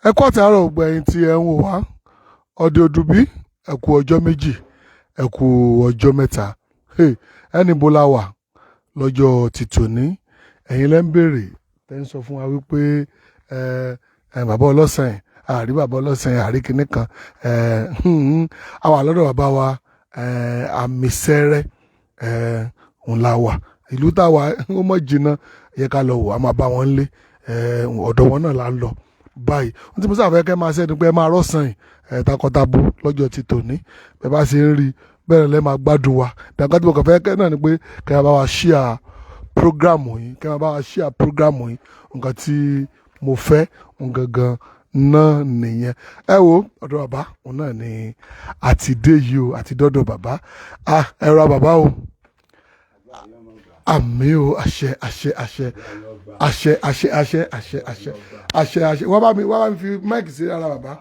Ẹ kú àtàárọ̀ gbogbo ẹ̀yin tí ẹ ń wò wá ọdẹ òdùbí. Ẹ kú ọjọ́ 2, ẹ kú ọjọ́ 3. Hey, ẹni bó la wà lọ́jọ́ ti tòní? Ẹ̀yin lẹ́ ń béèrè, tẹ́ ń sọ fún wa wípé ẹ ẹ bàbá ọlọ́sàn àrí, bàbá ọlọ́sàn àrí kinní kan. Ẹ a wà lọ́dọ̀ bàbá wa ẹ àmìsẹ́rẹ́ ẹ òun la wà. Ìlú tá a wà ó mọ̀ jìnnà, yẹ ká lọ wò, a máa bá wọn lé ẹ ọ̀dọ̀ wọn náà là ń lọ báyìí. Wọ́n ti mú sáfẹ́ kẹ́ máa ṣẹ́ni pé ẹ máa rọ́ọ̀sán yìí ẹ̀ takọtabo lọ́jọ́ ti tòní. Bẹ́ẹ̀ bá ṣe ń rí bẹ́ẹ̀ lẹ́ máa gbádùn wa. Dàgbà tí mo kàn fẹ́ kẹ́ náà ni pé kẹ́ máa bá wa share program yìí, kẹ́ máa bá wa share program yìí. Nǹkan tí mo fẹ́ gangan náà nìyẹn. Ẹ wo ọ̀dọ̀ bàbá òun náà ni àti dé yìí o, àti dọ́dọ̀ bàbá. Ah, ẹ ra bàbá o. Àmín o, àṣẹ, àṣẹ, àṣẹ, àṣẹ, àṣẹ, àṣẹ, àṣẹ, àṣẹ, àṣẹ, àṣẹ. Wá bá mi fi mic sí ara bàbá,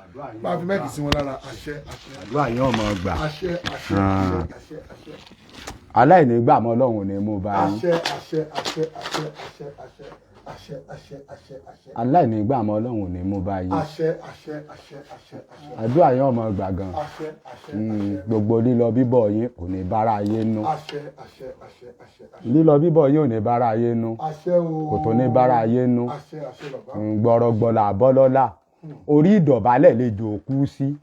bá mi fi mic sí wọn lára. Àṣẹ, àṣẹ. Àdúrà yín ọmọ gbà. Àṣẹ, àṣẹ, àṣẹ, àṣẹ, àṣẹ. Aláìní gbàmọ́ Ọlọ́run ò ní mú bá yín. Àṣẹ, àṣẹ, àṣẹ, àṣẹ, àṣẹ, àṣẹ, àṣẹ, àṣẹ, àṣẹ, àṣẹ. Aláìní gbàmọ́ Ọlọ́run ò ní mú bá yín. Àṣẹ, àṣẹ, àṣẹ, àṣẹ, àṣẹ. Àdúrà yín ọmọ gbà gan. Àṣẹ, àṣẹ. Àṣẹ. Gbogbo lílọ bíbọ̀ yín kò ní bára ayé nú. Àṣẹ, àṣẹ, àṣẹ, àṣẹ, àṣẹ. Lílọ bíbọ̀ yín ò ní bára ayé nú. Àṣẹ o. Kò tó ní bára ayé nú. Àṣẹ, àṣẹ, bàbá. Gbọ̀rọ̀gbọ̀là àbọ́lọ́lá orí ìdọ̀bálẹ̀ lè jò kú sí.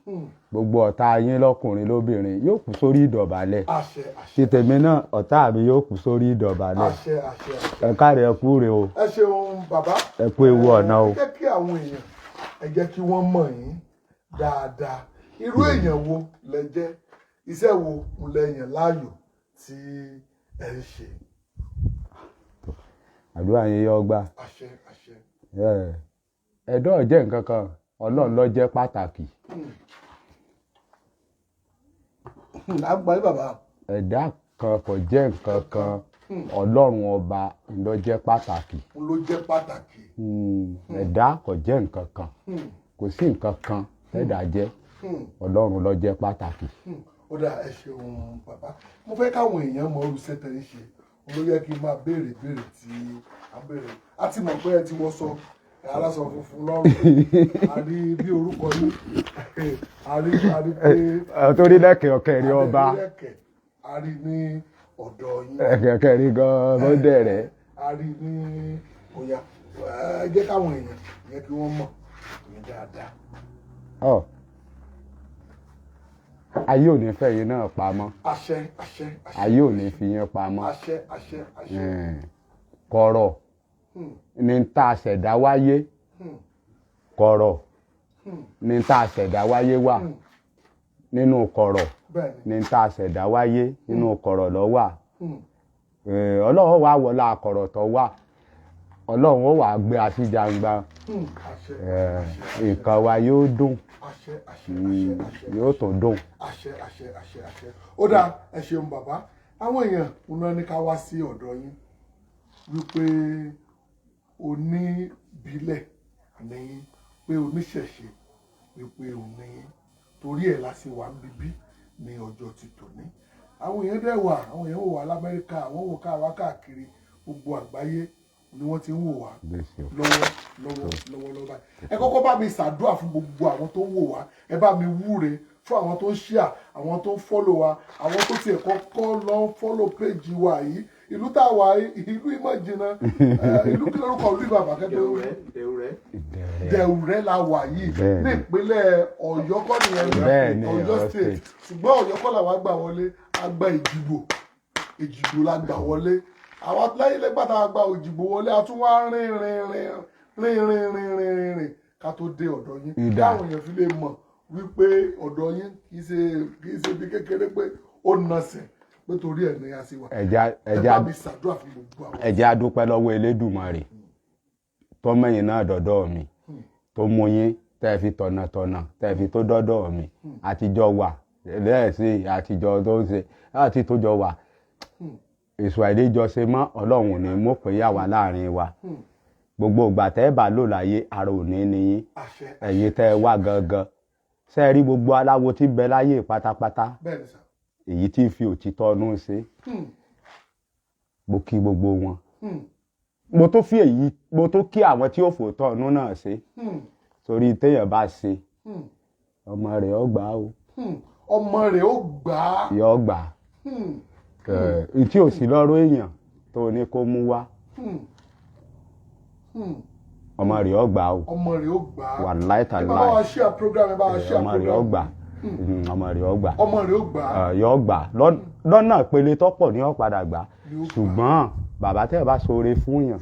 Gbogbo ọ̀tá yín lọ́kùnrin lóbìnrin yóò kú sórí ìdọ̀bálẹ̀. Àṣẹ, àṣẹ. Ti tèmi náà, ọ̀tá mi yóò kú sórí ìdọ̀bálẹ̀. Àṣẹ, àṣẹ, àṣẹ. Ẹ káre, ẹ kú rè o. Ẹ ṣeun, bàbá. Ẹ kú ewu ọ̀nà o. Ẹ jẹ́ kí àwọn èèyàn, ẹ jẹ́ kí wọ́n mọ̀ yín dáadáa. Irú èèyàn wo lẹ jẹ́? Iṣẹ́ wo lẹ yàn láàyò tí ẹ ń ṣe? Àdúrà yín yóò gbà. Àṣẹ, àṣẹ. Ẹ̀dọ́ jẹ́ nǹkan kan, Ọlọ́run ló jẹ́ pàtàkì. Àgbáyé, bàbá. Ẹ̀dá kan kò jẹ́ nǹkan kan, Ọlọ́run ọba ló jẹ́ pàtàkì. Ló jẹ́ pàtàkì. Ẹ̀dá kò jẹ́ nǹkan kan, kò sí nǹkan kan tẹ́dá jẹ́, Ọlọ́run ló jẹ́ pàtàkì. Ó dà, ẹ ṣeun, bàbá. Mo fẹ́ káwọn èèyàn mọ irú iṣẹ́ tẹ́ ń ṣe, òun ló yẹ kí n máa béèrè béèrè tí à ń béèrè. A ti mọ̀ pé ẹ ti wọṣọ aláṣọ funfun lọ́rùn, a rí bí orúkọ yín, a rí pé Torí lẹ́kẹ̀ ọ̀kẹ́rì ọba. Adẹ́rẹ́kẹ̀, a rí ní ọ̀dọ̀ yín. Lẹ́kẹ̀ ọ̀kẹ́rì gan-an ló dẹ̀rẹ̀. A rí ní òyà. Ẹ jẹ́ káwọn èèyàn yẹ kí wọ́n mọ̀ yẹn dáadáa. Ọ ayé ò ní fẹ́ yín náà pamọ́. Àṣẹ, àṣẹ, àṣẹ. Ayé ò ní fi yín pamọ́. Àṣẹ, àṣẹ, àṣẹ. Kọ̀rọ̀ ní tá a ṣẹ̀dá wáyé, kọ̀rọ̀ ní tá a ṣẹ̀dá wáyé wà nínú kọ̀rọ̀. Ní tá a ṣẹ̀dá wáyé nínú kọ̀rọ̀ ló wà. Ọlọ́run wà wọlá kọ̀rọ̀ tó wà, Ọlọ́run ó wà gbé a sí gbangba. Àṣẹ. Nǹkan wa yóò dùn. Àṣẹ, àṣẹ, àṣẹ, àṣẹ. Yóò tún dùn. Àṣẹ, àṣẹ, àṣẹ, àṣẹ. Ó dáa, ẹ ṣeun, bàbá. Àwọn èèyàn ń ní ká wá sí ọ̀dọ̀ yín wípé oníbílẹ̀ ní pé oníṣẹ̀ṣe wípé òní, torí ẹ̀ la ṣe wà ń bíbí ní ọjọ́ ti tòní. Àwọn èèyàn dẹ̀ wà, àwọn èèyàn wò wá l'Amẹ́ríkà, àwọn wò ká wá káàkiri gbogbo àgbáyé ni wọ́n ti ń wò wá Bless you. lọ́wọ́ lọ́wọ́ lọ́wọ́ lọ́wọ́ báyìí. Ẹ kọ́kọ́ bá mi ṣàdúrà fún gbogbo àwọn tó ń wò wá. Ẹ bá mi wúre fún àwọn tó ń share, àwọn tó ń follow wa, àwọn tó tiẹ̀ kọ́kọ́ lọ ń follow page wa yìí. Ìlú tá a wà yìí, ìlú ìmọ̀ jìnnà. Ìlú kí lórúkọ ìlú, bàbá kẹ́tọ́? Dẹ̀wúrẹ́. Dẹ̀wúrẹ́ la wà yìí. Bẹ́ẹ̀ni. Ní ìpínlẹ̀ Ọ̀yọ́ kọ́ nìyẹn? Bẹ́ẹ̀ni, Ọ̀yọ́ Ọ̀yọ́ State. State. Ṣùgbọ́n Ọ̀yọ́ kọ́ làwa gbà wọlé, a gba Èjìgbò, Èjìgbò la gbà wọlé. Àwa lẹ́yìn lẹ́gbà tá a gba Òjìgbò wọlé, a tún wá rìn rìn rìn rìn rìn rìn rìn rìn rìn ká tó dé ọ̀dọ̀ yín. Ìdá. Káwọn èèyàn fi lè mọ̀ wípé ọ̀dọ̀ yín kì í ṣe bí kékeré, pé ó nasẹ̀, pé torí ẹ̀ ní a ṣe wà. Ẹja Ẹ ẹja bá mi ṣàdúrà fún gbogbo àwọn. Ẹjẹ́ a dúpẹ́ lọ́wọ́ Elédùmarè tó mẹ́yìn náà dọ́dọ̀ mi, tó mú yín tẹ́ fi tọ̀nàtọ̀nà tẹ́ fi tó dọ́dọ̀ mi. Àtijọ́ wà lẹ́ẹ̀sì, àtijọ́ tó ń ṣe láti tó jọ wà, èso àìlèjọṣe mọ́. Ọlọ́run ò ní mú pé yà wá láàrin wa. Gbogbo ìgbà tẹ́ ẹ bá lò láyé, ara ò ní ní yín. Àṣẹ. Ẹ̀yin tẹ́ ẹ wá gangan ṣe é rí gbogbo aláwo tí ń bẹ láyé pátápátá, bẹ́ẹ̀ ni sà. èyí tí ń fi òtítọ́ ọdún ṣe, mo kí gbogbo wọn. Mo tó fi èyí, mo tó kí àwọn tí ó fòótọ́ ọdún náà ṣe. Torí téèyàn bá ṣe, ọmọ rẹ̀ ó gbà á o. Ọmọ rẹ̀ ó gbà á. Yọ gbà á. Tí ò sí lọ́rọ̀ èèyàn tó ní kó mú wá, ọmọ rẹ̀ ó gbà á o. Ọmọ rẹ̀ ó gbà á. Wàláì Ẹ bá tàláì. wa share program, ẹ bá wa share Ọmọ rẹ̀ ó program. gbà. Ọmọ rẹ̀ ó gbà. Ọmọ rẹ̀ ó gbà á. Yọ gbà lọ́nà ìpele tọ́pọ̀ ní ó padà gbà. Ni ó gbà. Ṣùgbọ́n bàbá tẹ́ ẹ bá ṣoore fún yàn,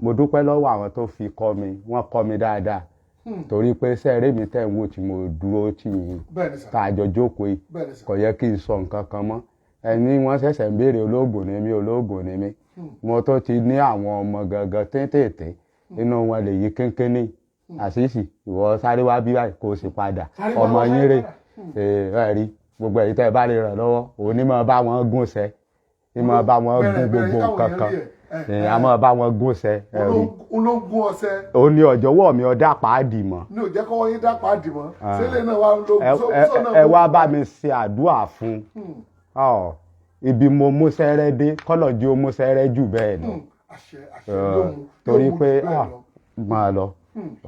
mo dúpẹ́ lọ́wọ́ àwọn tó fi kọ́ mi, wọ́n kọ́ mi dáadáa, torí pé sẹ́ẹ̀rẹ́ mi tẹ́ ń wò tí mo dúró tì yín, Bẹ́ẹ̀ ni sà. tá a jọ jókòó yìí, Bẹ́ẹ̀ ni sà. kò yẹ kí n sọ nǹkan kan mọ́. Ẹni wọ́n ṣẹ̀ṣẹ̀ ń béèrè olóògùn ni mí, olóògùn ni mí. Mo tó ti ní àwọn ọmọ gangan téńtéèté, inú wọn lè yí kínkínní. Àṣìṣì ìwọ sáré wá bí báyìí kó o sì padà. Sáré wá Ọmọ wá, yín sáré rè padà. é rí. Gbogbo èyí tẹ́ ẹ bá lè ràn lọ́wọ́, òun ní máa bá wọn gúnṣẹ́, ní máa bá wọn gún Bẹ̀rẹ̀, gbogbo káwọn nǹkan èèyàn kan. rí ẹ̀. A máa bá wọn gúnṣẹ́ ẹ rí. Ológun ọ̀sẹ̀. Òun ní ọ̀jọ̀wọ́ mi ọ̀dà pàdì mọ́. Ní ò jẹ́ kọ́wọ́ yín dápá dì mọ́ sílẹ̀ náà wà ló Ẹ wá bá mi ṣe àdúrà fún ọ. Ibi mo mú sẹ́rẹ́ dé, kọ́lọ̀ jí ó mú sẹ́rẹ́ jù bẹ́ẹ̀ lọ. Àṣẹ, àṣẹ, ló mú Torí ló mú pé jù bẹ́ẹ̀ lọ. Máa lọ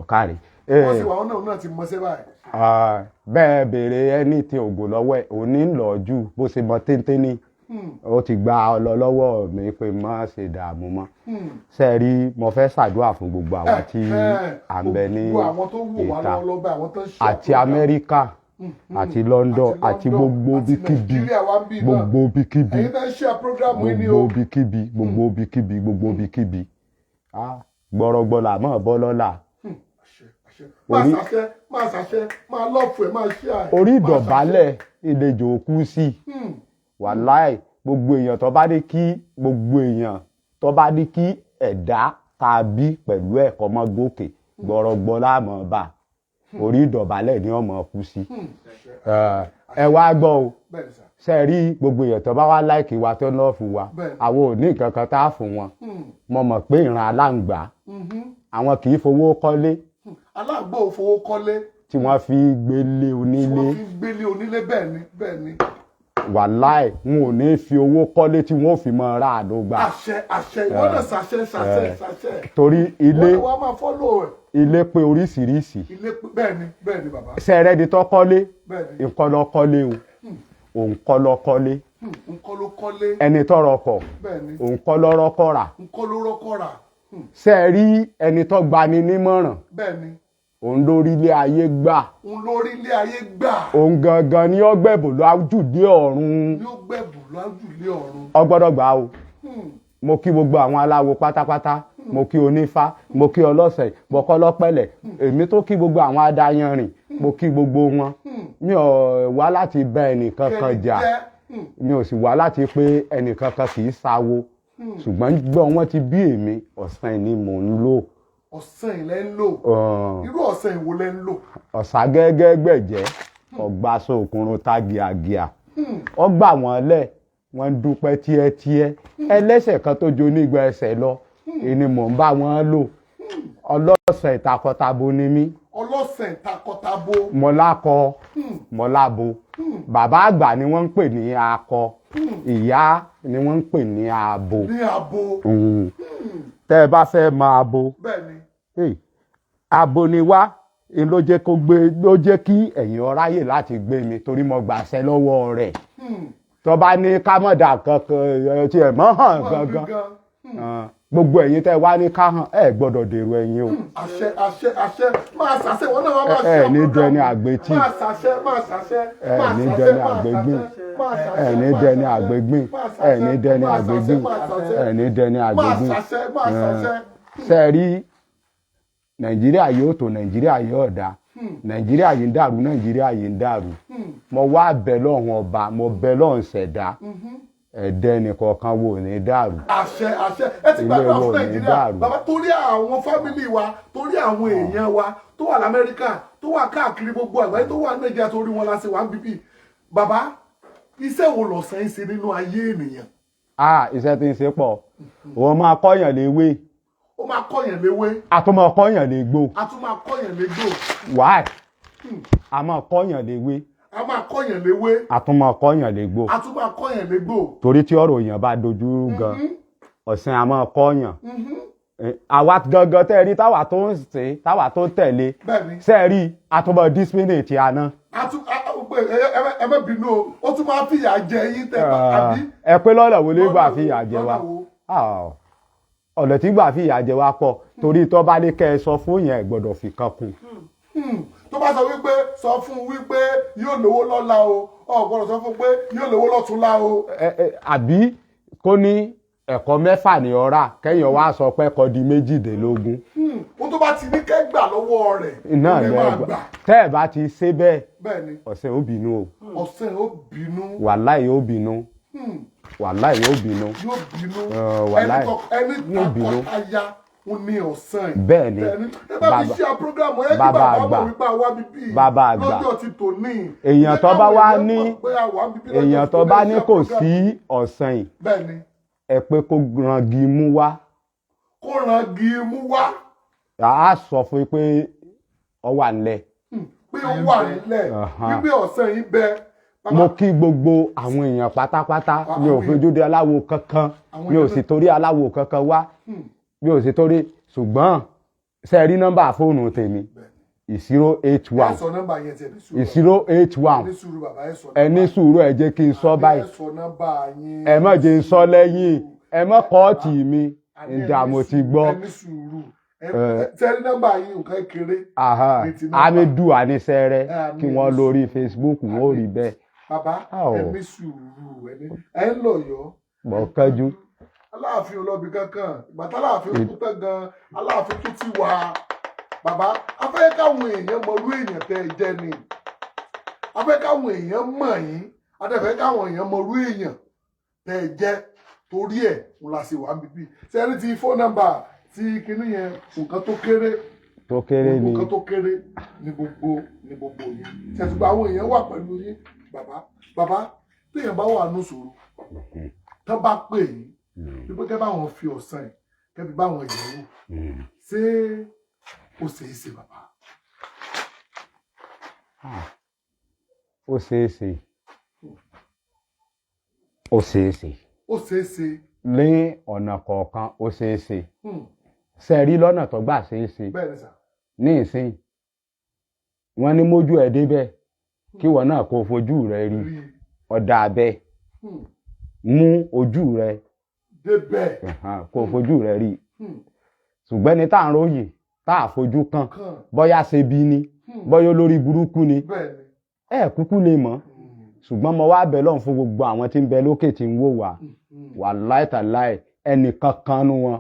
ọ̀kárì. Wọ́n sì wà, wọn náà ti mọṣẹ́ báyìí. Bẹ́ẹ̀ béèrè ẹni tí ògùn lọ́wọ́ ẹ̀, òní ń lọ jù bó ṣe mọ téńténí. Ó ti gba ọlọ lọ́wọ́ mi pé má ṣe dààmú mọ́. Ṣe rí, mo fẹ́ ṣàdúrà fún gbogbo àwa tí à ń bẹ ní Gbogbo àwọn tó wò wá ìta lọ́wọ́lọ́wọ́ báyìí, àwọn tó ń ṣe àti Amẹ́ríkà àti London àti London, gbogbo àti bíkíbi, Nàìjíríà wa ń bí náà. gbogbo bíkíbi, Ẹ̀yin tó ń ṣe program yìí ni o. Gbogbo bíkíbi, gbogbo bíkíbi, gbogbo bíkíbi. Gbọrọgbọ là mọ̀ bọ́ lọ́la. Àṣẹ, àṣẹ. Máa ṣàṣẹ, máa ṣàṣẹ, máa lọ́ọ̀fù ẹ̀, máa ṣe àì. Orí ìdọ̀bálẹ̀ ìlejò òkú sí. Wàláì, gbogbo èèyàn tó bá ní kí, gbogbo èèyàn tó bá ní kí ẹ̀dá tàbí pẹ̀lú ẹ̀kọ́ mọ́ gòkè, gbọrọgbọ láàmú bá orí ìdọ̀bálẹ̀ ni ọmọ kú sí. Ẹ wá gbọ́ o. Bẹ́ẹ̀ ni sà. Ṣe rí, gbogbo èèyàn tó bá wá like wa, tó love wa, Bẹ́ẹ̀ni. àwọn ò ní nǹkan kan tá a fún wọn. Mo mọ̀ pé ìran aláǹgbá, àwọn kì í fowó kọ́lé. Aláǹgbá ò fowó kọ́lé. Tí wọ́n fi gbélé Tí onílé. Wọ́n fi gbélé onílé, bẹ́ẹ̀ ni, bẹ́ẹ̀ ni. Wàláì, wọn ò ní fi owó kọ́lé tí wọ́n ò fi máa ra àdógbà. Àṣẹ, àṣẹ. Ìwọ náà ṣàṣẹ, ṣàṣẹ, ṣàṣẹ. Torí ilé Wọ́n wá máa follow ẹ̀. Ilé pé oríṣiríṣi. Ilé bẹ́ẹ̀ ni, bẹ́ẹ̀ ni bàbá. Sẹ́rẹ́dì tó kọ́lé, Bẹ́ẹ̀ ni. nǹkan lọ kọ́lé o, òun kọ́ lọ kọ́lé. Nǹkan ló kọ́lé. Ẹni tọrọ kọ̀, Bẹ́ẹ̀ ni. òun kọ́ lọ́rọ́ kọ́ rà. Nǹkan ló rọ́kọ̀ rà. Ṣe rí, ẹni tó gbani nímọ̀ràn, Bẹ́ẹ̀ ni. òun lórí ilé ayé gbà. Òun lórí ilé ayé gbà. Òun gangan ni ó gbẹ̀bùn lájùdé ọ̀run. Ní ó gbẹ̀bù lájùlé ọ̀run. Ó gbọ́dọ̀ gbà o. Mo kí gbogbo àwọn aláwo pátápátá, mo kí onífá, mo kí ọlọ́sẹ̀, mo kọ́ lọ́pẹ̀lẹ̀, èmi tó kí gbogbo àwọn adáyanrìn, mo kí gbogbo wọn. Mi ò wá láti bá ẹnìkan kan jà, Jẹ́ mi ò sì wá láti pé ẹnìkan kan kì í sáwo, ṣùgbọ́n gbọ́ wọn ti bí èmi, ọ̀sán ni mò ń lò. Ọ̀sán ilẹ̀ ń lò. Irú ọ̀sán ìwo lẹ́ ń lò? Ọ̀sà gẹ́gẹ́ gbẹ̀jẹ́ ọ̀gbàsọ òkúrun ta gíagíà, ó gbà wọ́n lẹ̀, wọ́n ń dúpẹ́ tíẹ́tíẹ́. Ẹlẹ́sẹ̀ kan tó jo nígbà ẹsẹ̀ lọ ni mò ń bá wọn lò. Ọlọ́sẹ̀ ìtakọtabo ni mí. Ọlọ́sàn takọtabo. Mo lákọ, mo lábo. Bàbá àgbà ni wọ́n ń pè ní akọ, ìyá ni wọ́n ń pè ní abo. Ní abo. Tẹ́ ẹ bá fẹ́ mọ abo, Bẹ́ẹ̀ ni. hey, abo ni wá n ló jẹ́ kó gbé, ló jẹ́ kí ẹ̀yin ọ̀ráyè láti gbé mi, torí mo gbàṣẹ lọ́wọ́ rẹ̀. Tó bá ní ká mọ̀ dà kankan ẹ̀ tí ẹ̀ mọ́ hàn gangan. Gangan. Gbogbo ẹ̀yin tẹ́ wá ní ká hàn, ẹ̀ gbọ́dọ̀ dèrò ẹ̀yin o. Àṣẹ, àṣẹ, àṣẹ. Máa ṣàṣẹ, wọn náà wá máa Ẹ ṣe ní program. dẹni àgbétì. Máa ṣàṣẹ, máa ṣàṣẹ. Ẹ Máa ní ṣàṣẹ, dẹni máa àgbégbìn. ṣàṣẹ, máa ṣàṣẹ, Ẹ ní máa dẹni ṣàṣẹ, àgbégbìn. máa ṣàṣẹ, Ẹ ní dẹni máa ṣàṣẹ, àgbégbìn. máa ṣàṣẹ. Ẹ ní dẹni Máa àgbégbìn. ṣàṣẹ, máa ṣàṣẹ. Ṣe rí, Nàìjíríà yóò tó, Nàìjíríà yóò dá. Nàìjíríà yìí ń dàrú, Nàìjíríà yìí ń dàrú. Mo wá bẹ lọ́hùn ọba, mo bẹ lọ́hùn ṣẹ̀dá, ẹ̀dẹ́ nìkọ̀ọ̀kan wò ní dàrú. Àṣẹ, àṣẹ. Ẹ ti Ilé gbàdúrà wa fún ò ní Nàìjíríà. dàrú. Bàbá, torí àwọn family wa, torí àwọn èèyàn wa tó wà lamẹ́ríkà, tó wà káàkiri gbogbo àgbáyé, tó wà Nàìjíríà, torí wọn la ṣe wà ń bíbí. Bàbá, iṣẹ́ wo lọ̀sán ń ṣe nínú ayé ènìyàn? Ah, iṣẹ́ tí ń ṣe pọ̀. Òun máa kọ́yàn léwé. Ó máa kọ́yàn léwé. A tún máa kọ́yàn légbò. A tún máa kọ́yàn légbò. Wáì, a máa kọ́yàn léwé. A máa kọ́yàn léwé. A tún máa kọ́yàn légbò. A tún máa kọ́yàn légbò. Torí tí ọ̀rọ̀ èèyàn bá dojú rú gan, ọ̀sìn a máa kọ́yàn. Àwa gangan tẹ́ ẹ rí táwa tó ń ṣe, táwa tó ń tẹ̀lé, Bẹ́ẹ̀ ni. ṣe é rí àtúbọ̀ discipline ti àná. Pé ẹ má bínú o, ó tún máa fìyà jẹ yín tẹ bá àbí? Ẹ pé lọ́nà wo ló gbà fìyà jẹ wa? Lọ́nà wo? Ah, ọ̀nà tí gbà fìyà jẹ wa pọ̀, torí tó bá ní kẹ́ ẹ sọ fún yẹn, ẹ gbọ́dọ̀ fi kan kún. Tó bá sọ wípé sọ fún un wípé yóò lówó lọ́la o, ọ gbọ́dọ̀ sọ fún un pé yóò lówó lọ́túnla o. Àbí kó ní ẹ̀kọ́ 6 ní ọ̀rá, kẹ́yìn wá sọ pé ẹ̀kọ́ di 22. Ohun tó bá ti ní kẹ́ gbà lọ́wọ́ rẹ̀ Iná lè máa lẹ gbà. Tẹ́ ẹ bá ti ṣe bẹ́ẹ̀, Bẹ́ẹ̀ ni. ọ̀sẹ̀ ó bínú o. Ọ̀sẹ̀ ó bínú. Wàláì, ó bínú. Wàláì, ó bínú. Yóò bínú. Wàláì. Ẹni Yóò bínú. takọtaya ó ní ọ̀sán yìí. Bẹ́ẹ̀ ni. Bẹ́ẹ̀ ni. Ẹ bá fi ṣe program ẹ kí Bàbá bàbá àgbà. mọ̀ wípé àwa bíbí Bàbá àgbà. lọ́jọ́ ti tòní. Èèyàn tó bá wá ní Pé àwa bíbí lọ́jọ́ èèyàn ti tó tòní, bá ẹ ní ṣe kò program. sí ọ̀sán yìí, Bẹ́ẹ̀ ni. ẹ pé kó rangi mú wá. Kó rangi mú wá. A sọ fún yín pé ọ wà nílẹ̀. Pé ó wà nílẹ̀. Wípé ọ̀sán yìí bẹ. Bàbá, Mo kí gbogbo àwọn èèyàn pátápátá. Mi ò fojú di aláwo kankan. Àwọn Mi ò èèyàn sì torí aláwo kankan wá, mi ò sì torí. Ṣùgbọ́n ṣe rí nọ́mbà fóònù tèmi, zero eight Ẹ one sọ nọ́mbà yẹn tiẹ̀, ní sùúrù. 081. Ní sùúrù bàbá, ẹ sọ. Ẹ ní sùúrù, ẹ jẹ́ kí n sọ báyìí. Ẹ sọ nọ́mbà yín. Ẹ má jẹ́ n sọ lẹ́yìn, ẹ má kọ́ọ̀tì mi. Àní ẹ Ǹjà ní mo ti sùúrù, gbọ́. Ẹ ní sùúrù. Tẹ́lí nọ́mbà yín, nǹkan kéré ní ti nọ́mbà. Hamidu Anisere, Àmì kí wọ́n ẹni lórí sùúrù. Facebook, wọn ò rí bẹ́ẹ̀. Bàbá, Ah, ẹ oh. ní sùúrù. Ẹ ní ẹ ń lọ yọ. Mọ̀ kánjú. Aláàfin olóbi kankan ìgbà táláàfin kú tán gan, Aláàfin tún ti wà. Bàbá, afẹ́ káwọn èèyàn mọ irú èèyàn tẹ́ ẹ jẹ́ ni. Afẹ́ káwọn èèyàn mọ̀ yín, adẹ́fẹ́ káwọn èèyàn mọ irú èèyàn tẹ́ ẹ jẹ́. Torí ẹ̀ ń la ṣe wà níbí. Sẹ́ni ti phone number ti kinní yẹn, nǹkan tó kéré. Tó kéré ni. Nǹkan tó kéré ní gbogbo yẹn. Ṣètùgbà àwọn èèyàn wà pẹ̀lú yín, bàbá. Bàbá, téèyàn bá wà nù sòrò, tán bá pè yín wípé kẹ́ bá wọn fi ọ̀sán ẹ̀, kẹ́ fi bá wọn yẹ̀ wò, ṣé ó ṣeé ṣe, bàbá? Ah, ó ṣeé ṣe, ó ṣeé ṣe. Ó ṣeé ṣe. Ní ọ̀nà kọ̀ọ̀kan, ó ṣeé ṣe. Ṣe rí lọ́nà tó gbà ṣeé ṣe? Bẹ́ẹ̀ ni sà. Ní ìsín, wọ́n ní mójú ẹ̀ débẹ̀ kí wọ́n náà kó fojú rẹ̀ rí. Rí. Ọ̀dà abẹ́ mú ojú rẹ̀ débẹ̀. Kó fojú rẹ̀ rí. Ṣùgbọ́n ní tá à ń ròyìn, tá à fojú kàn, kàn, bóyá ṣe bí ni, bóyá olórí burúkú ni, bẹ́ẹ̀ ni. Ẹ kúkú lè mọ̀. Ṣùgbọ́n mo wá bẹ̀ lọ́hùn fún gbogbo àwọn tí ń bẹ lókè tí ń wò wá. Wàláì tàláì, ẹnìkan kan nu wọn,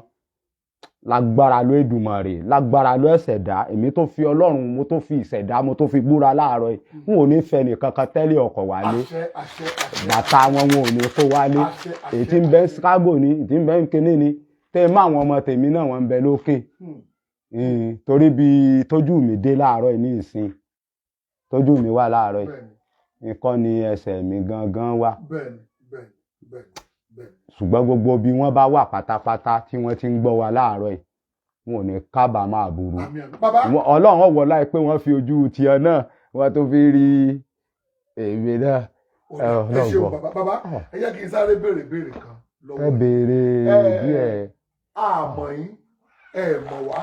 lágbára ló Èdùmàrè, lágbára ló ẹ̀ṣẹ̀dá, èmi tó fi Ọlọ́run, mo tó fi ìṣẹ̀dá, mo tó fi búra láàárọ̀ yìí, n ò ní fẹ́ nìkan kan tẹ́lẹ̀ ọkọ̀ wálé. Àṣẹ, àṣẹ, àṣẹ. Bàtà wọn, wọn ò ní kó wálé. Àṣẹ, àṣẹ. Èyí tí ń bẹ ní Chicago ni, èyí tí ń bẹ ní kinní ni, tẹ́ ẹ mọ́ àwọn ọmọ tèmi náà, wọ́n ń bẹ lókè. Torí bí tójú mi dé láàárọ̀ yìí ní ìsìn, tójú mi wà láàárọ̀ yìí, nǹkan ni ẹsẹ̀ mi gangan wà. bẹ́ẹ̀ ni bẹ́ẹ̀ ni bẹ́ẹ̀ ni bẹ́ẹ̀ ni. Ṣùgbọ́n gbogbo bí wọ́n bá wà pátápátá tí wọ́n ti ń gbọ́ wa láàárọ̀ yìí, wọn ò ní kábàámọ̀ àbúrò. Àmín, àmín bàbá. Ọlọ́run ọ̀wọ́ láì pé wọ́n fi ojú tiẹ̀ náà, wọ́n tó fi rí èmi náà. Ẹ Ọlọ́run ṣeun gbọ́. bàbá. Bàbá, ẹ jẹ́ kí n sáré béèrè béèrè kan lọ́wọ́ Ẹ yín. béèrè díẹ̀. Àmọ́ yín, ẹ mọ̀ wá,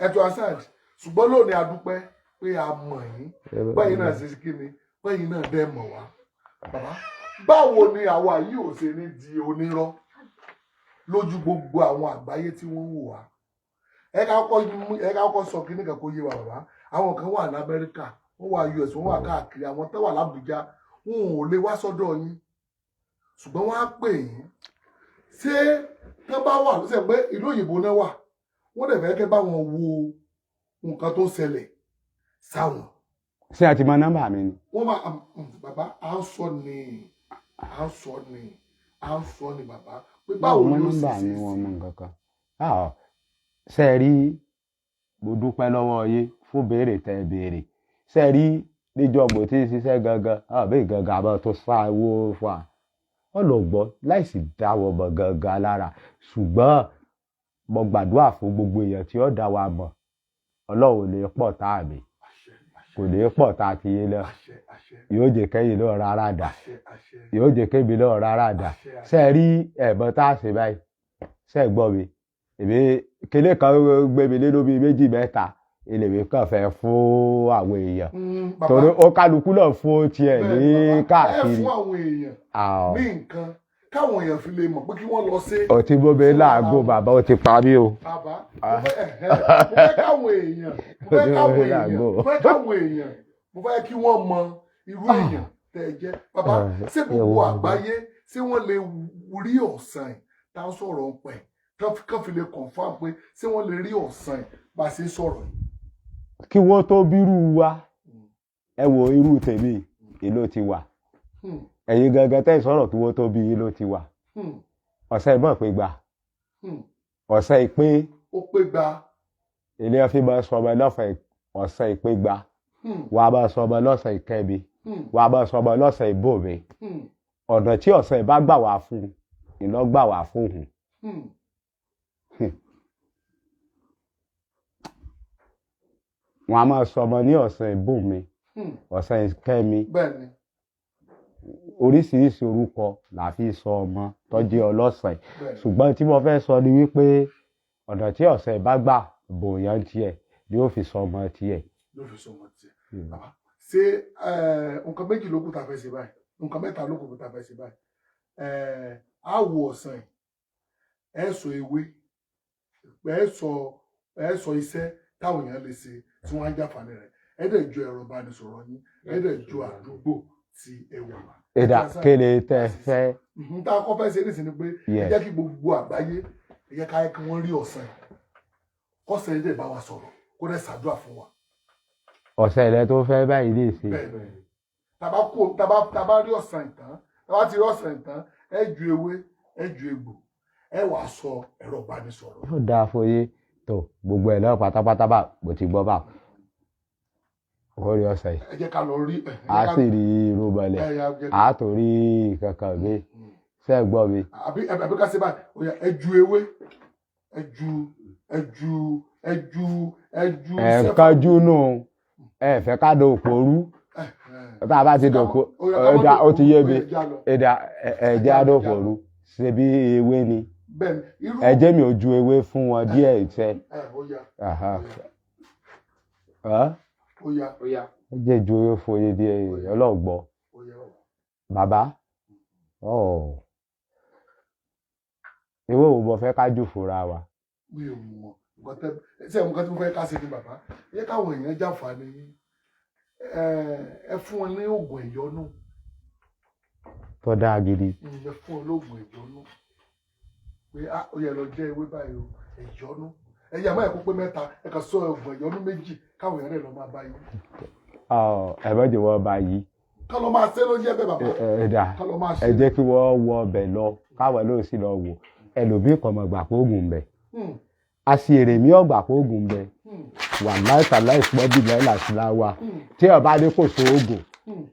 ẹ tó aside. Ṣùgbọ́n lónìí, a dúpẹ́ pé a mọ̀ yín, bẹ́yìn náà ṣe kí ni, bẹ́yìn náà dẹ́ mọ̀ wá. Bàbá, báwo ni àwa yìí ò ṣe ní di onírọ́ lójú gbogbo àwọn àgbáyé tí wọ́n ń wò wá? Ẹ ká kọ́kọ́ sọ kíní kan kó yé wa, bàbá. Àwọn kan wà lamẹ́ríkà, wọ́n wà US, wọ́n wà káàkiri, àwọn tó wà lábújá, wọn ò lè wá sọ́dọ̀ yín, ṣùgbọ́n wọ́n á pè yín. Ṣé tán bá wà ló sẹ pé ìlú òyìnbó náà wà, wọ́n dẹ̀ fẹ́ kẹ́ bá wọn wo nǹkan tó ṣẹlẹ̀ sáwọn? Ṣé ẹ ti mọ nọ́mbà mi ni? Wọ́n máa bàbá, à ń sọ ni bàbá, pé báwo Báwo mọ ni ó sì nọ́mbà ṣe mi? Wọn sí mọ nǹkan kan. Ah, ṣe rí, mo dúpẹ́ lọ́wọ́ yín fún béèrè tẹ́ ẹ béèrè. Ṣe rí, níjọ́ mo ti ń ṣiṣẹ́ gangan, àbí gangan àbá tó sá owó fún wa, wọ́n lọ gbọ́ láìsí dáwọ́ mọ̀ gangan lára. Ṣùgbọ́n mo gbàdúrà fún gbogbo èèyàn tí ó dá wa mọ̀, Ọlọ́run ò lè pọ̀ tá a mi, Àṣẹ, àṣẹ. kò lè pọ̀ tá a ti yé lọ. Àṣẹ, àṣẹ. Yóò jẹ́ kẹ́yìn náà rárá dà. Àṣẹ, àṣẹ. Yóò jẹ́ kébi náà rárá dà. Àṣẹ, àṣẹ. Ṣe rí ẹ̀bọn tá a ṣe báyìí, ṣe gbọ́ mi? Èmi kíní kan gbé mi nínú bíi méjì mẹ́ta, èlèmi kàn fẹ́ fún àwọn èèyàn, Bàbá, torí ó kálukú náà fún tiẹ̀ bẹ́ẹ̀ ní ni bàbá, ẹ káàkiri. fún àwọn èèyàn ní nǹkan káwọn èèyàn fi lè mọ̀ pé kí wọ́n lọ sí. Ọtí bóbe láàgó bàbá, ó ti parí o. Bàbá, mo fẹ́ ẹ̀hẹ́, mo fẹ́ káwọn èèyàn, mo fẹ́ káwọn èèyàn, mo fẹ́ káwọn èèyàn, mo fẹ́ kí wọ́n mọ irú èèyàn tẹ́ ẹ jẹ́. Bàbá, ṣé gbogbo àgbáyé, ṣé wọ́n lè rí ọ̀sán ẹ̀ tá ń sọ̀rọ̀ ń pẹ̀ kán fi lè confirm pé ṣé wọ́n lè rí ọ̀sán ẹ̀ bá a ṣe ń sọ̀rọ̀ yìí? Kí wọ́n tó bírú wa, ẹ wo irú tèmi, ìlú ti wà. Ẹ̀yin gangan tẹ́ ẹ sọ̀rọ̀, kí wọ́n tó bí yín ló ti wà. Ọ̀sẹ̀ ìmọ̀ pé gbà, ọ̀sẹ̀ ìpé. Ó pé gba. Ilé ọ̀fìn máa sọ ọmọ lọ́fẹ̀ẹ́ ọ̀sẹ̀ ìpé gba. Wàá máa sọ ọmọ lọ́sẹ̀ ìkẹ́mi, wàá máa sọ ọmọ lọ́sẹ̀ ìbòmí. Ọ̀nà tí ọ̀sẹ̀ bá gbà wá fún ìlọ gbà wá fún hùn. Wọn a máa sọ ọmọ ní ọ̀sẹ̀ ìbòmí, ọ̀sẹ̀ ìkẹ́mi. Bẹ́ẹ̀ ni. Oríṣiríṣi orúkọ là fi sọ ọmọ tó jẹ́ ọlọ́sẹ̀. Bẹ́ẹ̀ ni. Ṣùgbọ́n tí mo fẹ́ sọ ni wípé ọ̀nà tí ọ̀sẹ̀ bá gbà bòyàn tiẹ̀ ni ó fi sọ ọmọ tiẹ̀. Ló fi sọmọ tiẹ̀. Bàbá, ṣé nǹkan méjì ló kù tá a fẹ́ ṣe báyìí? Nǹkan mẹ́ta ló kù tá a fẹ́ ṣe báyìí. Á wo ọ̀sán yìí, ẹ sọ ewé, ẹ sọ iṣẹ́ táwọn èèyàn lè ṣe tí wọ́n á jàǹfààní rẹ̀, ẹ dẹ̀ ju ẹ̀rọ ìbánisọ̀rọ̀ yín, ẹ dẹ̀ ju àdúgbò tí ẹ wà. Ìdá kéde tẹ fẹ́. Tá a kọ́ fẹ́ ṣe nísìnyí ni pé ẹ Yes. jẹ́ kí gbogbo àgbáyé, ẹ jẹ́ ká kí wọ́n rí ọ̀sán yìí, kọ́sẹ̀ yìí dẹ̀ bá wa sọ̀rọ̀, kó dẹ̀ ṣàdúrà fún wa. Ọ̀sẹ̀ rẹ tó fẹ́ báyìí ní ìsìn. Bẹ́ẹ̀ ni, tàbá kó tàbá rí ọ̀sán ìtàn, tàbá ti rí ọ̀sán ìtàn, ẹ ju ewé, ẹ ju egbò, ẹ wàá sọ ẹ̀rọ ìbánisọ̀rọ̀. Yóò dáa fún yín tó gbogbo ẹ̀ náà pátápátá bá mo ti gbọ́ bá ó rí ọ̀sẹ̀ yìí. Ẹ jẹ́ ká lọ rí ẹ A jẹ́ ká sì rí irú mọ́lẹ̀. Ẹ yà jẹ́ A tó rí kankan mi ṣe é gbọ́ mi. Àbí ká ṣe báyìí, ó yá, ẹ ju ewé, ẹ ju ẹ ju ẹ ju ẹ ju Ẹ̀ ń sẹ́fà. kánjú nù, ẹ fẹ́ ká do òpó rú. Tá a bá ti dòpò Ó yá, ká má ẹ̀dá ó ti yé mi. ó yá, já lọ. Ẹ̀dá ẹ̀jẹ̀ á dòpò rú ṣe bí ewé ni. Bẹ́ẹ̀ ni, irú Ẹ jẹ́ mi ò ju ewé fún wọn díẹ̀ ìtẹ́. Ẹ ó yá. Ẹ Ó yá. Ó yá. Jẹ́ ju ewé fún yín díẹ̀, ọlọ́gbọ́. Ó yá. Bàbá ọ̀ ewé wo mo fẹ́ ká jù fúnra wa? Mi ò mọ̀ nǹkan tẹ́ ṣe, nǹkan tí mo fẹ́ ká ṣe ni, bàbá, ẹ jẹ́ káwọn èèyàn jàǹfààní yín. Ẹ fún wọn ní oògùn ẹ̀yọ́nú. Tó dáa gidi. Ẹ fún wọn lóògùn ẹ̀yọ́nú pé ah, ó yẹ lọ jẹ́ ewé báyìí o, ẹ̀yọ́nú. Ẹ yà má ẹ̀ kó pé mẹ́ta, ẹ kàn sọ oògùn ẹ̀yọ́nú méjì káwọn èèyàn rẹ̀ lọ máa bá yín. Ọ, ẹ má jẹ́ wọ́n bá yí. Ká lọ máa ṣe ló jẹ́ bẹ́ẹ̀, bàbá. Ẹ dà. Ká lọ máa ṣe. Ẹ jẹ́ kí wọ́n wọ ọbẹ̀ lọ, káwọn ló sì lọ wò. Ẹlòmíì kò mọ̀ gbà pé oògùn ń bẹ. A sì èrè mí ọ̀gbà pé oògùn ń bẹ. Wà láìsàláì pọ́ bí láìlà sílá wa. Tí ọba ní kò sí oògùn,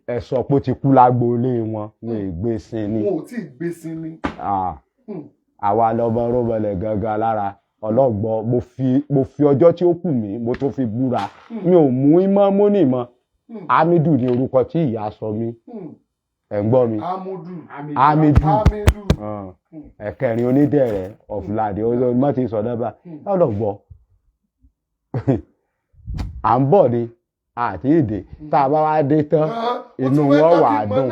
ẹ sọ pé ó ti kú lágboolé wọn, wọn ì gbé sin ni. Wọn ò tí ì gbé sí ni. Ah, àwa lọmọ rọmọlẹ gangan lára ọlọ́gbọ́n. Mo fi ọjọ́ tí ó kù mí, mo tó fi búra, mi ò mú imọ́ múnì mọ́. Hamidu ni orúkọ tí ìyá sọ mí. Ẹ̀ ń gbọ́ mi? Amudu. Hamidu. Hamidu. Ẹ̀kẹrin onídẹ̀rẹ̀ ọ̀fúnladé mọ́ ti sọ nọ́mbà ọlọ́gbọ́. À ń bọ̀ ni àti ìdè tá a bá wá dé tán, inú wọn wà á dùn.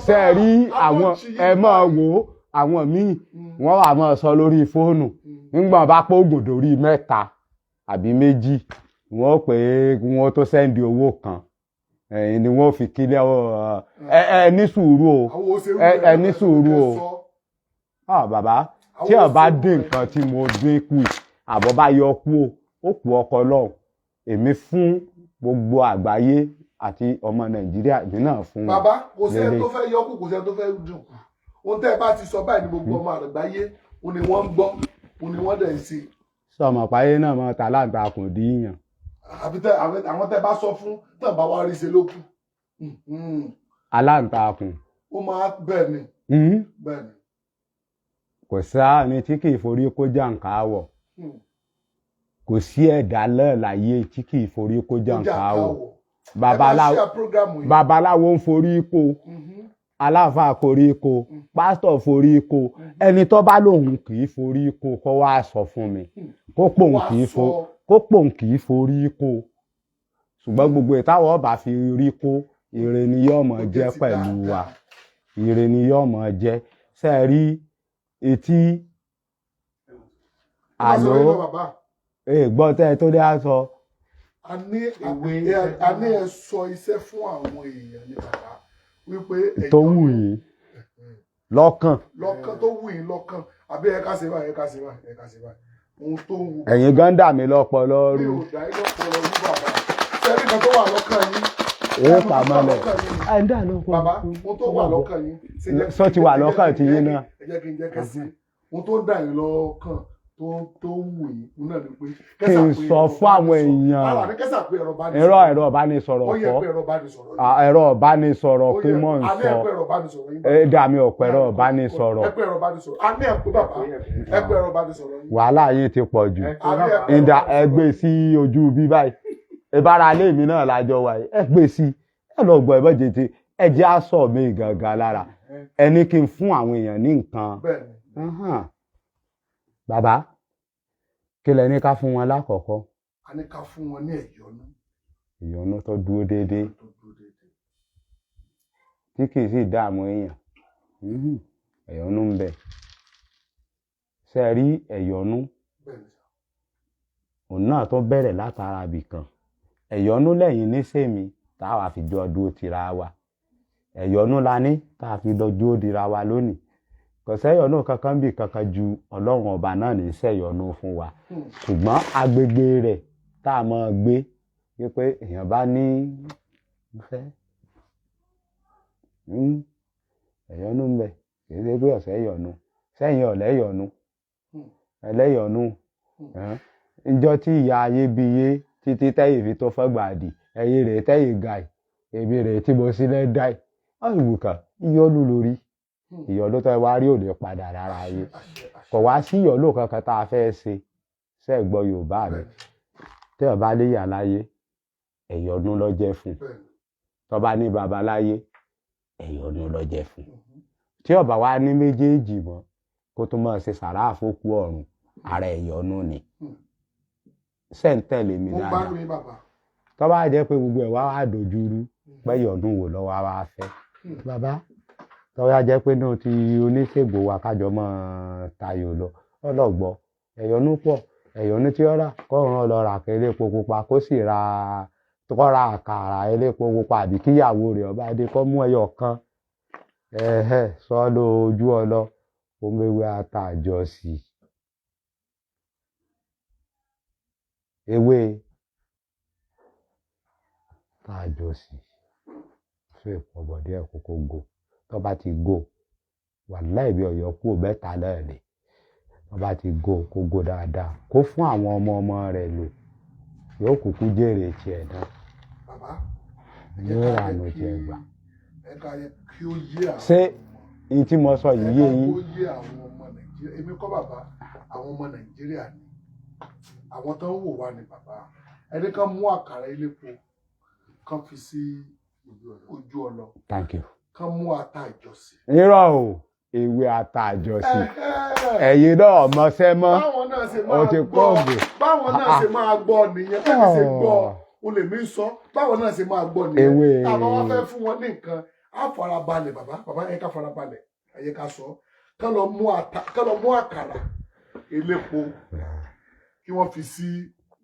Ṣe é rí àwọn, ẹ máa wò ó, àwọn míì wọ́n wà máa sọ lórí fóònù nígbà bá pé oògùn dórí mẹ́ta àbí méjì, wọ́n pè é kí wọ́n tó send owó kan, ẹ̀yìn ni wọ́n fi kílẹ̀. Ẹ ẹ ní sùúrù o. Àwọn òṣèré. Ẹ ní sùúrù o. Ah, bàbá, tí Àwọn ó bá òṣèré. dín nǹkan tí mo dín kù yìí, àbọ̀ bá yọ kú o, ó kú ọkọ lọ́hùn. Èmi fún gbogbo àgbáyé àti ọmọ Nàìjíríà, èmi náà fún wọn. Bàbá, kò sẹ́ni Lélẹ̀. tó fẹ́ yọkù, kò sẹ́ni tó fẹ́ dùn kù. Ohun tẹ́ ẹ bá ti sọ báyìí ní gbogbo ọmọ àgbáyé òun ni wọ́n ń gbọ́, òun ni wọ́n dẹ̀ ń ṣe. Sọmọ páyé náà mọ tàlàǹtakùn díyàn. Àbí tẹ àwọn tẹ́ bá sọ fún tẹ́ bá wá rí ṣe ló kù. Aláǹtakùn. Ó máa bẹ́ẹ̀ ni. Bẹ́ẹ̀ ni. Kò sáà ní tí kì í forí kó jàǹká wọ̀. Kò sí ẹ̀dá náà láyé tí kì í forí kó Ó jàǹká jàǹká wọ̀. wọ̀. Ẹ máa Babaláwo share program yìí. Babaláwo ń forí kó. Aláàfáà forí ko, pásítọ̀ forí ko, ẹni tó bá lòun kì í forí ko kó wá sọ fún mi kó pòun Wá kì í fo sọ. Kó pòun kì í forí ko, ṣùgbọ́n gbogbo ìtawọ̀ ọba fi rí kó, ire ni yóò mọ̀ Ó jẹ́ jẹ́ ti pẹ̀lú wa. dáadáa. Ire ni yóò mọ̀ jẹ́. Ṣe é rí etí Ẹ má sọ àlọ́ yín lọ, bàbá. Gbọ́ tẹ́ ẹ tó dé á sọ. A ní Ìwé a ní ẹ sọ iṣẹ́ fún àwọn èèyàn ní bàbá wípé Tó wù yín lọ́kàn. Lọ́kàn, tó wù yín lọ́kàn, àbí ẹ ká ṣe báyìí, ẹ ká ṣe báyìí, ẹ ká ṣe báyìí, ohun tó wù. Ẹ̀yin gan dà mí lọ́pọlọ Mi rú. ò dá yín lọ́pọlọ rú, bàbá. Sẹ́rí kan tó wà lọ́kàn yín? Ẹ Ohun tó wà pàmọ́lẹ̀. lọ́kàn yín ni. Ẹ̀ ń dà lọ́pọlọ. Bàbá, ohun tó wà lọ́kàn yín ṣe jẹ́. Sọ ti wà lọ́kàn ti yín náà. Ẹ jẹ́ kí n jẹ́ kẹ́sì ohun tó dà yín lọ́kàn tó wù yín, òun náà ni pé Kí n sọ fún àwọn èèyàn. Ara ní kẹsà pé ẹ̀rọ bá ní Ẹ̀rọ ẹ̀rọ ìbánisọ̀rọ̀ ó yẹ kọ́. pé ẹ̀rọ bá ní sọ̀rọ̀ yín. À, ẹ̀rọ ìbánisọ̀rọ̀ Ó kí yẹ mò ń a ní sọ. ẹ pé ẹ̀rọ bá ní sọ̀rọ̀ yín. Ẹ dà mí ọ̀pọ̀ ẹ̀rọ ìbánisọ̀rọ̀. Ẹ pé ẹ̀rọ bá ní sọ̀rọ̀, a ní ẹ pé bàbá, ẹ pé ẹ̀rọ bá ní sọ̀rọ̀ yín. Wàhálà yín ti pọ̀ jù. A ní ẹ pé ẹ̀rọ Ìdá bá ní ẹ sọ̀rọ̀. gbé sí ojú bí báyìí, ìbára ilé mi náà lájọ wà yìí. Ẹ gbé sí, ẹ lọ gbọ́, ẹ bọ́ jẹjẹ, ẹ jẹ́ àṣọ mi gangan lára ẹ ní kí n fún àwọn èèyàn ní nǹkan. Bẹ́ẹ̀ ni. Ahàn. Bàbá, kí lẹ ní ká fún wọn lákọ̀ọ́kọ́? A ní ká fún wọn ní ẹ̀yọ́nú. Ìyọnu tó dúró déédéé. Tó dúró déédéé. Tí kì í sì dààmú èèyàn. Ẹ̀yọ́nú ń bẹ. Ṣe rí ẹ̀yọ́nú? Bẹ́ẹ̀ ni sà. Òun náà tó bẹ̀rẹ̀ látara ibì kan. Ẹ̀yọ́nú lẹ́yìn ní sèmi táwa fi jọ dúró tira wa. Ẹ̀yọ́nú la ní tá a fi lọ dúró dira wa lónìí. Kò sẹ́yọ̀nú kankan bí kankan ju Ọlọ́run Ọba náà ní sẹ́yọ̀nú fún wa, ṣùgbọ́n agbègbè rẹ̀ tá a máa gbé wípé èèyàn bá ní fẹ́ ẹ̀yọ́nú ń bẹ. Kì í ṣe pé ọ̀sẹ̀ ẹ̀yọ́nú sẹ́yìn ọ̀lẹ́yọ̀nú ẹlẹ́yọ̀nú. Ǹjọ́ tí ìyá ayé bí yé títí tẹ́yìn fi tó fọ́gbà dì ẹ̀yìn rẹ̀ tẹ́yìn gàì, èmi rẹ̀ tí mo sílẹ̀ dáì ọ̀ìwùkàn ìyọnu lórí ìyọnu tó wá rí òde padà rárá ayé. Àṣẹ, àṣẹ. Kò wá sí ìyọnu kankan tá a fẹ́ ṣe. Ṣe é gbọ́ Yorùbá mi? Tẹ́ ọ bá léyà láyé, ẹ̀yọnu ló jẹ́ fún. Bẹ́ẹ̀ ni. Tó bá ní baba láyé, ẹ̀yọnu ló jẹ́ fún. Tí ó bá wá ní méjèèjì mọ́, kó tó máa ṣe sàrà àfókù ọ̀run, ara ẹ̀yọnu ni. Ṣe ń tẹ̀lé mi Mo ń dáadáa? gbádùn yín, bàbá. Tó bá jẹ́ pé gbogbo ẹ̀ wá wá dojúrú, pẹ́yọ̀dún wò lọ́wọ́ wá fẹ́ bàbá, tó bá jẹ́ pé náà ti oníṣègùn wa kájọ mọ́ tayò lọ ọlọ́gbọ́, ẹ̀yọ́nú pọ̀. Ẹ̀yọ́nú tí ó rà kọ́ran lọ rà kẹ́ elépo pupa, kó sì ra, kó ra àkàrà elépo pupa, àbí kíyàwó rẹ̀ ọba dé kó mú ẹyọ kan ẹ̀hẹ́ sọ lọ ojú ọlọ omewé àtàjọsí ewé tàjọsí fún ìpọ̀bọ̀dé ẹ̀ kókó go. Tó bá ti go, wàláì bí ọ̀yọ́ kú mẹ́ta náà ni. Tó bá ti go, kó go dáadáa, kó fún àwọn ọmọ ọmọ rẹ̀ lò, yóò kúkú jèrè tiẹ̀ náà. Bàbá, ẹ jẹ́ Yóò ká rànú jẹ́ tiẹ̀ gbà. Ẹ ká yẹ kí ó yé àwọn Ṣé ọmọ. n tí mo sọ yìí yé Ẹ ká yín? kó yé àwọn ọmọ Nàìjíríà. Èmi kọ́ bàbá, àwọn ọmọ Nàìjíríà ni, àwọn tó ń wò wá ni bàbá. Ẹni kan mú àkàrà elépo kan fi sí ojú ọlọ. Thank you. Kan mú ata ìjọsìn. Irọ́ o, ewé àtàjọsí. Ẹ̀yin náà mọṣẹ́ mọ́. Báwọn náà ṣe O máa ti gbọ́ kóògùn. Báwọn náà ṣe máa gbọ́ nìyẹn. Bẹ́ẹ̀ ṣe gbọ́ o lè mí sọ, báwọn náà ṣe máa gbọ́ nìyẹn. Tá a bá wá fẹ́ fún wọn ní nǹkan, á farabalẹ̀ bàbá. Bàbá, ẹ ká farabalẹ̀, ẹ yẹ ká sọ. Kán lọ mú ata, kán lọ mú àkàrà elépo kí wọ́n fi sí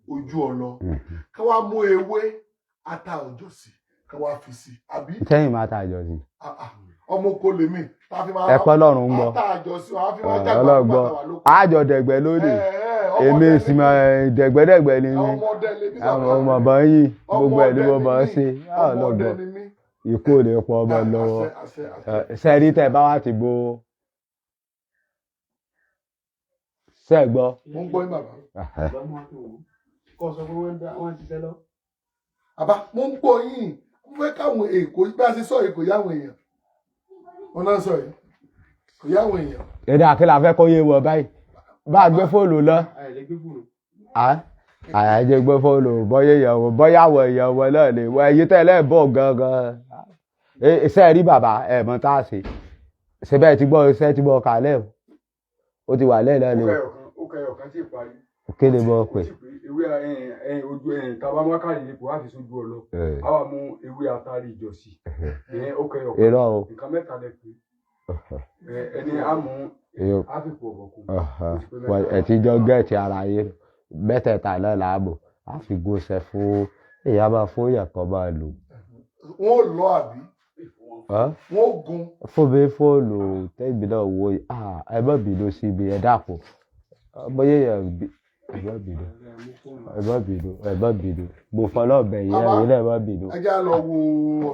ojú ọlọ, kán wá mú ewé ata òjòsí kán wá fi sí, àbí? Sẹ́yìn máa tàjọsí. Ah, ah, ọmọ oko lèmi tá a fi máa Ẹ pẹ́ lọ́rùn ń gbọ́. Ata àjọsí wọn á fi máa jàgbá Ọlọ́gbọ́ nígbà tá a wà lóko. Àjọ dẹ̀gbẹ́ lónìí. Ẹ, ẹ, Èmi ọmọdé sì ni máa dẹ̀gbẹ́dẹ̀gbẹ́ ni mí. Ọmọdé lèmi bàbá. Ọmọ bàbá yìí gbogbo ẹ̀ ni mo Ọmọdé máa ń ni ṣe. mí. Ọmọdé Ọlọ́gbọ́ ni mí. ikú ò lè pọ̀ ọmọ lọ́wọ́. Àṣẹ, àṣẹ, àṣẹ. Sẹ́rí tẹ́ bá wá ti bo sẹ́gbọ́. Mo ń gbọ́ yín, bàbá. Kọ́ sọ pé wọ́n ń ṣiṣẹ́ lọ. Bàbá, mo ń gbọ́ yín. Mo fẹ́ káwọn èkó bí a ṣe sọ èkó yáwọn èèyàn wọn náà sọ yìí kò yáwọn èèyàn. Èdè àkìlà fẹ́ kó yé wọ báyìí, bá a gbé fóònù lọ. Àìlè gbé fóònù. Àyájẹ́ gbé fóònù, bọ́yá ìyàwó bọ́yá àwọn ìyàwó náà lè wọ ẹ̀yìn tẹ́lẹ̀ bọ̀ gangan. Ṣe rí bàbá ẹ mọ tá a ṣe ṣe bẹ́ẹ̀ ti gbọ́ iṣẹ́ tí mo kà lẹ́ o, ó ti wà lẹ́ẹ̀ náà ni Ó o. kẹyọ̀kan, ó kẹyọ̀kan tí ì parí. Kí ni mo Ó pè? ti pé ewé ẹyin ojú ẹyin tàbá mákàrí ipò á fi sójú ọlọ. A wà mú ewé atari ìjọsí. Ẹyin ó kẹyọ̀kan. Irọ́ o. Nǹkan mẹ́ta lẹ pé. Ẹni á mú á fi pò ọ̀bọ̀kún. Ó ti pé mẹ́ta. Ẹ ti jọ gẹ̀ẹ́tì ara yín, mẹ́tẹ̀ẹ̀ta náà là á mọ̀, á fi gúnṣẹ́ fún èèyàn, máa fún èèyàn kan máa lò. Wọ́n ò lọ àbí Ọ́? Wọ́n ò gun. Fún mi fóònù tẹ́gbìn náà wo yìí. Ah, ẹ má bínú sí mi, ẹ dákun, bóyá èèyàn bí, ẹ má bínú, ẹ má bínú, ẹ má bínú, mo fọlọ́ bẹ̀ yín. Bàbá, Ẹ̀yin náà, ẹ má bínú. Ẹ já lọ wo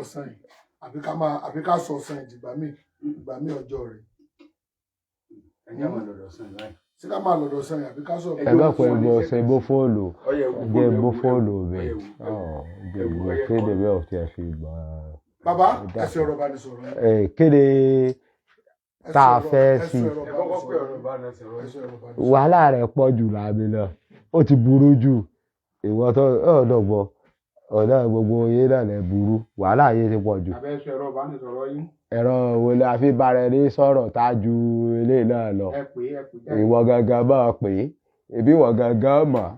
ọ̀sán yìí, àbí ká máa, àbí ká sọ ọ̀sán yìí dìgbà míì, ìgbà míì ọjọ́ rẹ̀. Ẹ̀yin àwọn ọ̀dọ̀ sàn láì. Sí ká máa lọ́dọ̀ ọ̀sán yìí àbí ká sọ. Ẹ má pẹ́ mo ṣe bó fóònù. Ọyẹ ewu. Jẹ́ bó fóònù mi. Ọyẹ ewu. Ọ̀, jẹ́ bó kéde mi ò tiẹ̀ fi gbà. Bàbá, ẹ fi ọ̀rọ̀ ìbánisọ̀rọ̀ yín. Ẹ kéde Ẹ tá a sọ fẹ́ ẹ sí. sọ ẹ̀rọ Ẹ kọ́kọ́ pé ìbánisọ̀rọ̀ ọ̀rọ̀ ìbánisọ̀rọ̀ ẹ yín. sọ ẹ̀rọ ìbánisọ̀rọ̀. Wàhálà rẹ̀ pọ̀ jù láàmì náà, ó ti burú jù. Ìwọ tó ọ̀dọ̀gbọ̀ ọ̀nà gbogbo yín náà lẹ̀ burú, wàhálà yín ti pọ̀ jù. Abẹ́ sọ ẹ̀rọ ìbánisọ̀rọ̀ yín. Ẹ̀rọ wo la fi bára ẹni sọ̀rọ̀ tá a ju eléyìí náà lọ? Ẹ pè é, ẹ pè jáde. Ìwọ gangan máa pè é, èbí ìwọ gangan mọ̀.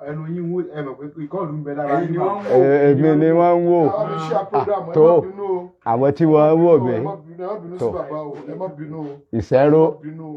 Ẹnu yín wó, ẹ mọ̀ pé ìkọlù ń bẹ lára Ẹ̀yin yín ni bá. wọ́n ń wò. Èmi ni wọ́n ń wò. Àwọn mi ṣe program, ẹ Tó. má bínú o. Àwọn tí wọ́n ń wò mí. Ẹ má bínú, ẹ má bínú sí Tó. bàbá o, ẹ má bínú o. Ìṣẹ́rò. Ẹ má bínú o.